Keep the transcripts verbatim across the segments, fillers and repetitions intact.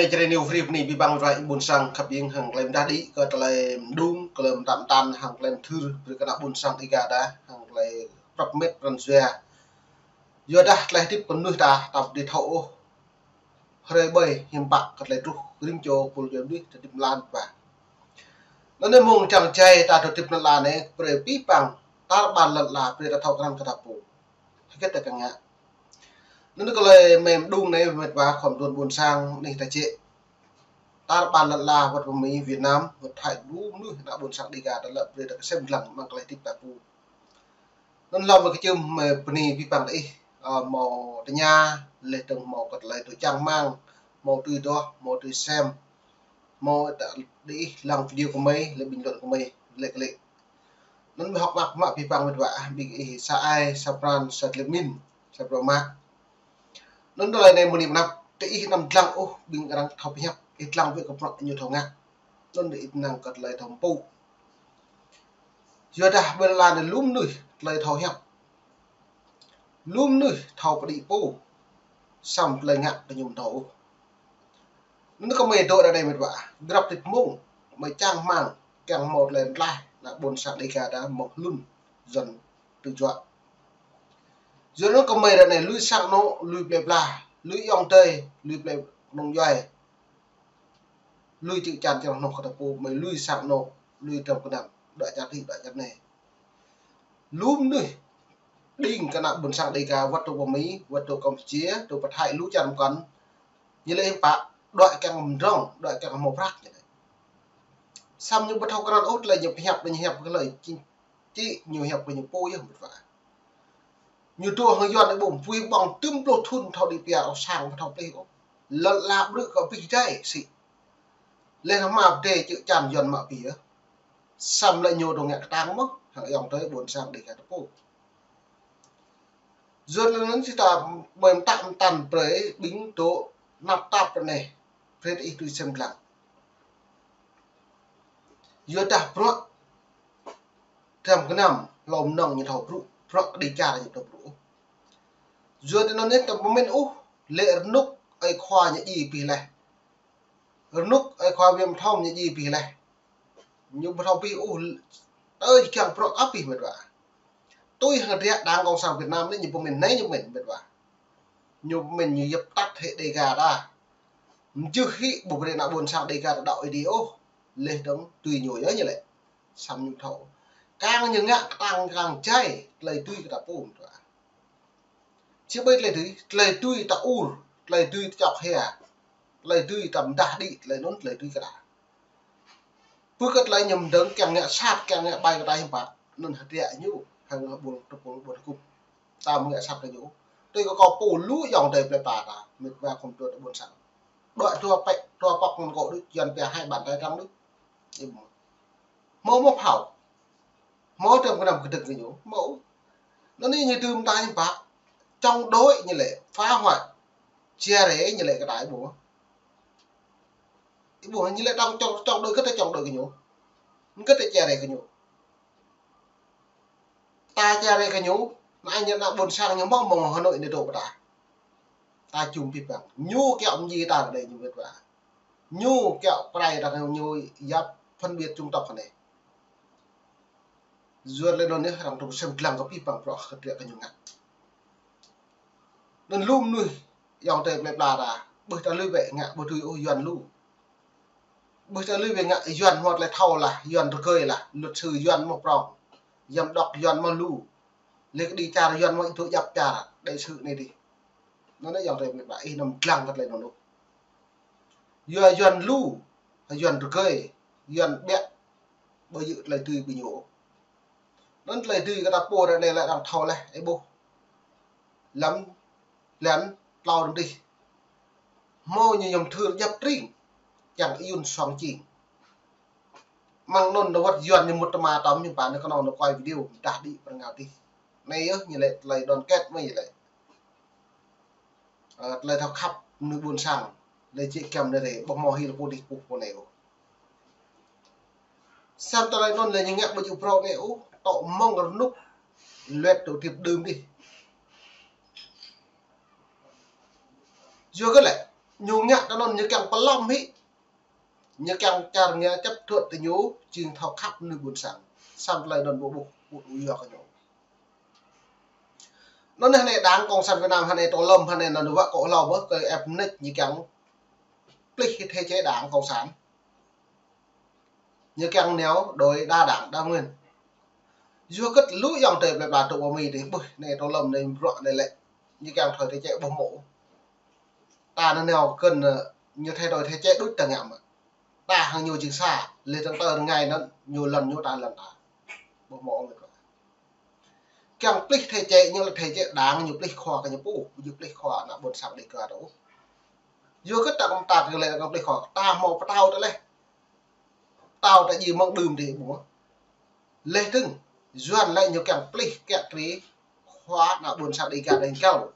Čơđai ñu free bơni abih bang wa ƀôn sang khăp hiam hăng tơlơi mơdah đĭ kơ tơlơi mơđung, tơlơi mơtam mơtăn, hăng tơlơi mơthưr brơi kơ ană ƀôn sang Dega ta, hăng tơlơi prăp met pran jua. Yua dah tơlơi hơdip kơ mơnuih ta, ta ƀu thâo ôh hrơi ƀơi hiư̆m pă kơ tơlơi truh, rĭm čô pul jua mơnuih ta hơdip mơlan wa. Anŭn mơ̆ng čang čai ta hơdip lŏn ala anai, brơi abih bang tar ƀar lŏn ala brơi ta thâo krăn kơ ta pô. Hơget ta kiăng ngă. Anŭn kơ tơlơi mơ̆ng mơđung anai met wa khŏm đuaĭ ƀôn sang anih ta jĕ. Tar ƀar lŏn ala wơ̆t pơ Mi, Việt Nam, wơ̆t Thái, lu mơnuih ană ƀôn sang Dega ta lăp brơi ta kơsem lăng mơ̆ng tơlơi hơdip ta pô. Anŭn lăm mơ̆ng kơčưm mơ̆ng bơni abih bang ta ih, ơ, hmâo tơña, laih dơ̆ng hmâo kơ tơlơi tui čang rơmang, hmâo tui adoh, hmâo tui sem, hmâo ta ta ih lăng video kơ mơi, laih bình luận kơ mơi, laih kơ laih. Anŭn mơ̆ hŏk mơak mă abih bang met wa ah, ƀing ih sa ai, sa pran, sa tơlơi pơmĭn, sa bruă mă. Anŭn tơlơi anai mơ̆ng anăp, ta ih anăm lăng ôh, ƀing arăng thâo pơhiăp, ih lăng wơ̆t kơ bruă ñu thâo ngă. Anŭn ta ih năng kơ tơlơi thâo pơpŭ. Yua dah ƀơi lŏn ala anai lu mơnuih tơlơi thâo hiăp. Lu mơnuih thâo pơđĭ pô. Samơ̆ tơlơi ngă ta ñu ƀu thâo ôh. Anŭn kơ mơi dŏ ră anai met wa, grăp tĭt mông, mơi čang rơmang, kiăng hmâo tơlơi mơtlaih, ană ƀôn sang Dega ta mơ̆ng hlŭn, Yuan tơjuă. Yua anŭn kơ mơi ră anai lui sang anŏ, lui plơi pla, lui ayŏng adơi, lui plơi kơnung djuai. Lui čư̆ čan čang anŏ kơ ta pô, mơi lui sang anŏ, lui tơm kơnam, đuaĭ čar adih, đuaĭ čar anai. Lu mơnuih đing kơ ană ƀôn sang Dega wơ̆t tơ pơ Mi, wơ̆t tơ Kampuchia, tơ pơ Thái lu čar mơkŏn. Ñu laĭ hiư̆m pă, đuaĭ kiăng mơdrŏng, đuaĭ kiăng hmâo prăk ñu laĭ. Samơ̆ ñu ƀu thâo krăn ôh tơlơi ñu pơhiăp, ñu hiăp kơ tơlơi čĭ, čĭ ñu hiăp kơ ñu pô yơh met wa. Ñu dŏ hăng Yuan anai ƀu pui ƀơ̆ng tơm pluh thŭn thâo đĭ pia ôh, sang ƀu thâo plih ôh. Lŏn ala brơi kơ abih dai sĭ. Laih anŭn mă pơdai čư̆ čan Yuan mă pia. Samơ̆ lĕ ñu dŏ ngă kơtang mơ̆n, hăng ayŏng adơi ƀôn sang Dega ta pô. Yua anŭn či ta mơ̆ng mơtam mơtăn brơi ƀing dŏ năp tap ră anai, brơi ta ih tui sem lăng. Yua dah bruă tơm kơnam, hlâo mơnơ̆ng ñu thâo brŭ, bruă kơđi čar ñu thâo brŭ. Yua anŭn anai ta pơmĭn ôh, lĕ rơnŭk ơi khua ñu djai abih laih. Rơnŭk ơi khua Viêm Thom ñu djai abih laih. Ñu ƀu thâo abih ôh, tơl kiăng bruă abih met wa. Tui hăng hơdră Đảng Cộng sản Việt Nam anai ñu pơmĭn anai ñu pơmĭn met wa. Ñu pơmĭn ñu yap tăt hĭ Dega ta. Mơjưh hĭ ƀu brơi ană ƀôn sang Dega ta đaŏ Ơi Adai ôh. Laih dơ̆ng tui ñu yơh ñu laĭ. Samơ̆ ñu thâo. Kiăng ñu ngă kơtang kiăng jai, tơlơi tui kơ ta pô met wa. Či ƀai tơlơi tui, tơlơi tui ta ur, tơlơi tui ta čŏk hia, tơlơi tui ta mơdah đĭ, tơlơi anŭn tơlơi tui kơ ta. Pơ kơ tơlơi ñu mơdơ̆ng kiăng ngă sat, kiăng ngă ƀai kơ ta hiư̆m pă, anŭn hơdră ñu, hăng ƀôn, tơpul ƀôn hơkŭm. Ta mơ̆ ngă sat kơ ñu. Tui kơ kâo pô lu ayŏng adơi plơi pla ta, met wa khŏm dŏ tơ ƀôn sang. Đuaĭ dua pĕ, dua pŏk mơ̆n kâo đôč, Yuan pia hai bàn tay trắng đôč. Hmâo mơ̆ phao. Hmâo tơm kơnam kơdơ̆ng kơ ñu. Hmâo. Anŭn anai ñu dưm ta hiư̆m pă. Chống đối ñu laĭ, phá hoại. Chia rẽ ñu laĭ kơ ta ih ƀuh. Ih ƀuh ñu laĭ ta chống, chống đối, hơget ta chống đối kơ ñu. Hơget ta chia rẽ kơ ñu. Ta chia rẽ kơ ñu, anai ñu ană ƀôn sang ñu mơ̆ng, mơ̆ng Hà Nội anai dŏ pơ ta. Ta čum abih bang. Ñu kiaŏ mơñi ta ră anai ñu met wa. Ñu kiaŏ prai ta ñu yap phân biệt chủng tộc anai. Yua lĕ anŭn yơh arăng tŭ sem lăng kơ abih bang bruă hơdră kơ ñu ngă. Anŭn lu mơnuih ayŏng adơi plơi pla ta, ƀuh ta lui wơ̆t ngă ƀu tui ôh Yuan lu. Ƀuh ta lui wơ̆t ngă Yuan hmâo tơlơi thâo lah, Yuan rơgơi lah, luật sư Yuan mơ̆ prŏng, giám đốc Yuan mơ̆ lu. Laih kơđi čar Yuan mơ̆ ih dŏ djăp čar, đại sứ anai dih. Anŭn anai ayŏng adơi met wa ih anăm lăng kơ tơlơi anŭn ôh. Yua Yuan lu, Yuan rơgơi, Yuan ƀiă, ƀu djơ̆ tơlơi tui ƀing ñu ôh. Anŭn tơlơi tui kơ ta pô ră anai lĕ arăng thâo laih, ih ƀuh. Lăm blan tlâo anŭn dih. Hmâo ñu yom thưr djăp tring, kiăng Yun Song Ching. Mơ̆ng anŭn wơ̆t Yuan ñu mŭt tơma tơm ñu pă anai kơnơ̆ng anai quay video, dah đĭ pơ rơngai dih. Anai yơh ñu laĭ tơlơi đoàn kết mơ̆ ñu laĭ. Ơ, tơlơi thâo khăp mơnuih ƀôn sang, lĕ čĭ kiăm anai rê, ƀu hmâo hil pô dih pô pô anai ôh. Samơ̆ tơlơi anŭn lĕ ñu ngă ƀu djơ̆ bruă anai ôh, tŏ mơ̆ng rơnŭk, luet tŏ tip đưm dih. Yua kơ lĕ, Ñu ngă tơ anŭn ñu kiăng pơlŏm hĭ. Ñu kiăng čar ngă chấp thuận tơ ñu, jing thâo khăp mơnuih ƀôn sang. Samơ̆ tơlơi anŭn ƀu ƀuh, ƀu ƀuh yua kơ ñu. Anŭn anai Đảng Cộng sản Việt Nam anai, tô lơm anai, anŭn wă kơ hlâo bơ, kơ ĕp nĕč ñu kiăng plih hĭ thể chế Đảng Cộng sản. Ñu kiăng neo đuaĭ đa đảng đa nguyên. Yua kơ lu ayŏng adơi plơi pla tŭ ƀơi Mi dih, ƀuh, anai tô lơm anai bruă anai lĕ. Ñu kiăng thay thể chế ƀu hmâo. Ta anai neo kơ̆n, ơ, ñu thay đổi thể chế đôč ta ngă mă. Ta hăng ñu jing sa, lĕ tơ̆ng tơ rơngai anŭn, ñu lŏn ñu ta lŏn ta. Ƀu hmâo ôh mĕt wa. Kiăng plih thể chế, ñu lĕ thể chế đảng, ñu plih khua kơ ñu pô, ñu plih khua ană ƀôn sang Đêga ta ôh. Yua kơ ta kơ̆m ta kơ lĕ kơ̆m plih khua, ta hmâo pơtao ta leh. Pơtao ta jing mơ̆ng đưm dih ƀu. Leh tơ̆ng, Yuan lĕ ñu kiăng plih kiă kriê khua ană ƀôn sang Đêga ta hlâo.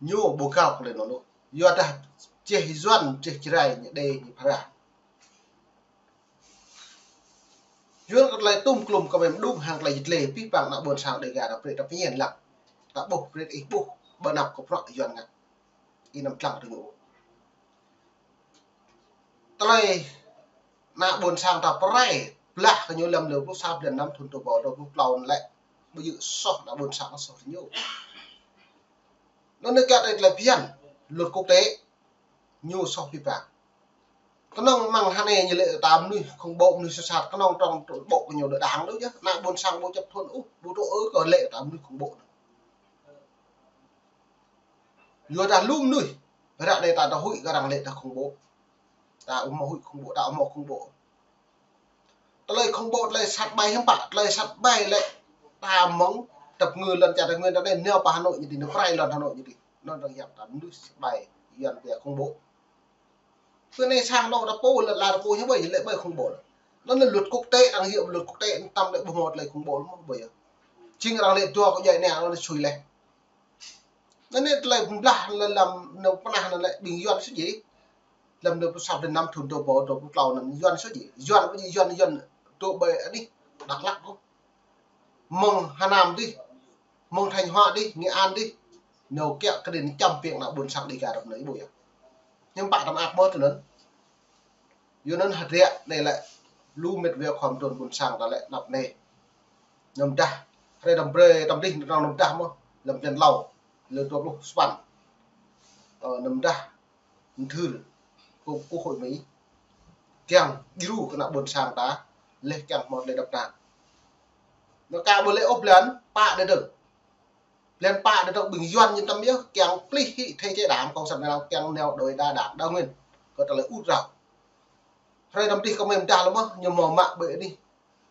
Ñu ƀu găl kơ lĕ anŭn ôh. Yua dah čeh Yuan, čeh Jrai, ñu đe, ñu phara. Yuan kơ tơlơi tum klum kơ mem đung hăng tơlơi jơt lĕ pih pang ană ƀôn sang Đêga ta brơi ta pơñen lăng. Ta ƀuh brơi ih ƀuh ƀơi anăp kơ prŏ Yuan ngă. Ih anăm tlăng tơ ñu. Tơlơi ană ƀôn sang ta pơrai blah kơ ñu lăm lơ pluh sa blan năm thun dua rơbâo dua pluh klâo anŭn lĕ. Ƀu djơ̆ soh ană ƀôn sang soh tơ ñu. Anŭn anai kiăng tơlơi phiăn luật quốc tế ñu soh pih pang. Kơnơ̆ng mơ̆ng hơnai ñu lĕ ta mơnuih khủng bố, mơnuih sat sat, kơnơ̆ng trong bộ kơ ñu đơ đảng đôč yơh. Ană ƀôn sang ƀu chấp thuận ôh, ƀu tŭ ư kơ lĕ ta mơnuih khủng bố. Yua dah lu mơnuih, ră anai ta, ta huĭ kơ arăng lĕ ta khủng bố. Ta ƀu hmâo huĭ khủng bố, ta ƀu hmâo khủng bố. Tơlơi khủng bố, tơlơi sat ƀai hiư̆m pă, tơlơi sat ƀai lĕ ta mơ̆ng tơpă ngư lŏn čar Tây Nguyên ta anai neo pơ Hà Nội ñu dih, neo pơrai lŏn Hà Nội ñu dih. Anŭn arăng yap ta mơnuih sat ƀai, Yuan pia khủng bố. Pơ anai sang anŏ ta pô lĕ, la ta pô ñu ƀai, lĕ ƀai khủng bố. Anŭn lĕ luật quốc tế, arăng yua luật quốc tế, tăm lĕ ƀu hmâo tơlơi khủng bố mơ̆ ƀai. Jing arăng lĕ dua kơ djai anai, anŭn lĕ sui leh. Anŭn anai tơlơi blah lăm, lăm nao pơnah anŭn lĕ ƀing Yuan sui jĭ. Lăm nao pơsap lĕ năm thun dua rơbâo dua pluh klâo anŭn Yuan sui jĭ. Yuan ƀu djơ̆ Yuan, Yuan tŭ ƀơi anih Dak Lak ôh. Mơ̆ng Hà Nam dih, mơ̆ng Thanh Hóa dih, Nghệ An dih. Nao kiă kơ dêh čăm piêng ană ƀôn sang Đêga ta anai ƀu yơh. Hiư̆m pă ta mă ăt mơ̆ tơ anŭn. Yua anŭn hơdră anai lĕ lu mĕt wa khua mơdrŏn ƀôn sang ta lĕ anăp anai. Anăm dah, hrơi tơm brơi, tơm dih, anăm dah mơ̆, lăm blan klâo, lơ dua pluh sapăn. Ơ, anăm dah, mơthưr, kơ, kơ hội Mỹ. Kiăng djru kơ ană ƀôn sang ta, leh kiăng hmâo tơlơi dăp tang. Anŭn kơ ƀu lĕ ôh blan pă đơi dơ̆ng. Blan pă đơi dơ̆ng ƀing Yuan ñu tăm yơh, kiăng plih hĭ thể chế Đảng Cộng sản Việt Nam, kiăng neo đuaĭ đa đảng đa nguyên. Kơ tơlơi ur rao. Hrơi tơm dih kơ mem dah lơ mơ̆, ñu hmâo mă ƀơi anih,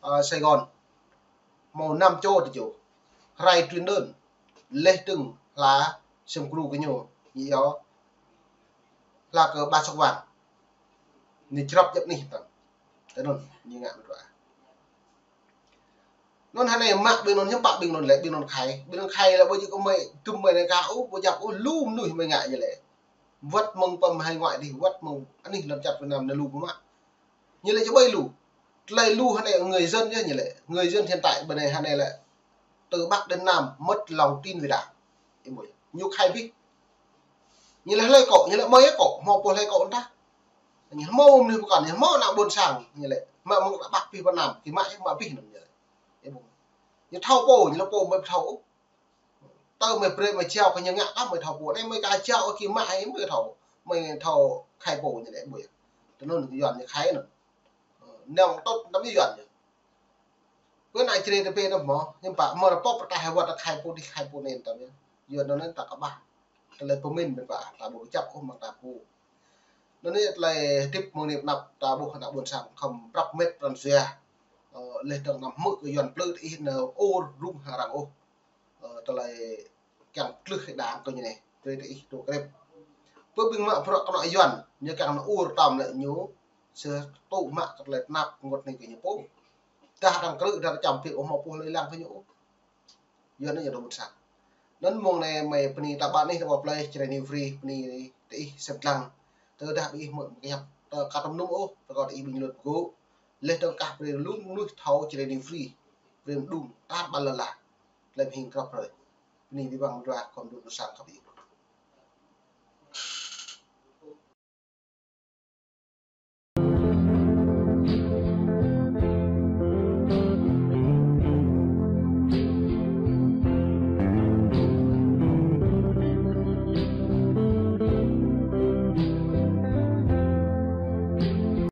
ơ, Sài Gòn. Hmâo năm čô tơjuh. Rai truyền đơn. Leh tơ̆ng hla sem gru kơ ñu. Ñu yua hla kơ Ba Sŏk Vang. Ñu črăp djăp anih tơ̆ng. Tơ anŭn, ñu ngă mơdrô. Anŭn hơnai mă ƀing anŭn hiư̆m pă ƀing anŭn lĕ, ƀing anŭn khai. Ƀing anŭn khai lĕ ƀu djơ̆ kơ mơi, tŭm mơi anai kơ ôh, ƀu djăp ôh, lu mơnuih mơi ngă ñu lĕ. Wăt mơ̆ng pơm hải ngoại dih, wăt mơ̆ng anih lŏn čar Việt Nam anai lu pơmă. Ñu lĕ či ƀai lu. Tơlơi lu hơnai người dân yơh ñu lĕ. Người dân hiện tại ƀơi anai hơnai lĕ từ Bắc đến Nam mất lòng tin về Đảng. Ih ƀuh yơh. Ñu khai bih. Ñu lĕ hlơi kơ, ñu lĕ mơi kơ, hmâo pô hlơi kơ ta. Ñu hmâo mơnuih pơkŏn, ñu hmâo ană ƀôn sang, ñu lĕ. Mă mơ̆ng ta ƀăk bih pơ Nam, kơ mă, mă bih anŭn ñu lĕ. Ih ƀuh. Ñu thâo pô, ñu lĕ pô mơi thâo. Tơ mơi brơi mơi jao kơ ñu ngă ta mơi thâo pô. Anai mơi ka jao kơ mă hĭ mơi thâo. Mơi thâo khai pô ñu lĕ ƀuh yơh. Tơ anŭn Yuan ñu khai anŭn. Ơ, neo tŭt tăm Yuan ñu. Pơ anai Jrai ta pê anŭn mơ̆, hiư̆m pă mơ̆ ta pŏk pơtah hơwăt ta khai pô dih khai pô anŭn tăm yơh. Yuan anŭn ta kơƀah. Tơlơi pơmĭn mơ̆n pă, ta ƀu kơjăp ôh mơ̆ng ta pô. Anŭn anai tơlơi hơdip mơ̆ng anai pơnăp ta ƀuh ană ƀôn sang khŏm prăp mĕt pran jua. Ơ, leh dơ̆ng anăm hmư̆ kơ Yuan plư tơ ih nao ur rŭng hăng arăng ôh. Ơ, tơlơi kiăng plih đảng kơ ñu anai, brơi tơ ih tŭ krep. Pơ ƀing mă bruă kơnŏ Yuan, ñu kiăng nao ur tăm lĕ ñu, sư tŭ mă kơ tơlơi tơnap kơngot anai kơ ñu pô. Dah arăng krư̆, dah arăng čăm piêng ôh hmâo pô hlơi lăng kơ ñu ôh. Yuan anai ñu dŏ ƀôn sang. Anŭn mơ̆ng anai mơi bơni ta ƀă anih ta ƀă plơi Jrai New Free, bơni tơ ih sem lăng. Tơdah ƀing ih mơ̆ kơjăp, tơ ka tơm nŭm ôh, tơ kơ tơ ih ƀing lŏn gô. Leh dơ̆ng kah brơi lu mơnuih thâo Jrai New Free. Brơi mơđung, tat ƀă lơ lah. Tơlơi pơhing krăp hrơi. Bơni abih bang mơdruă khŏm dŏ ƀôn sang khăp ih.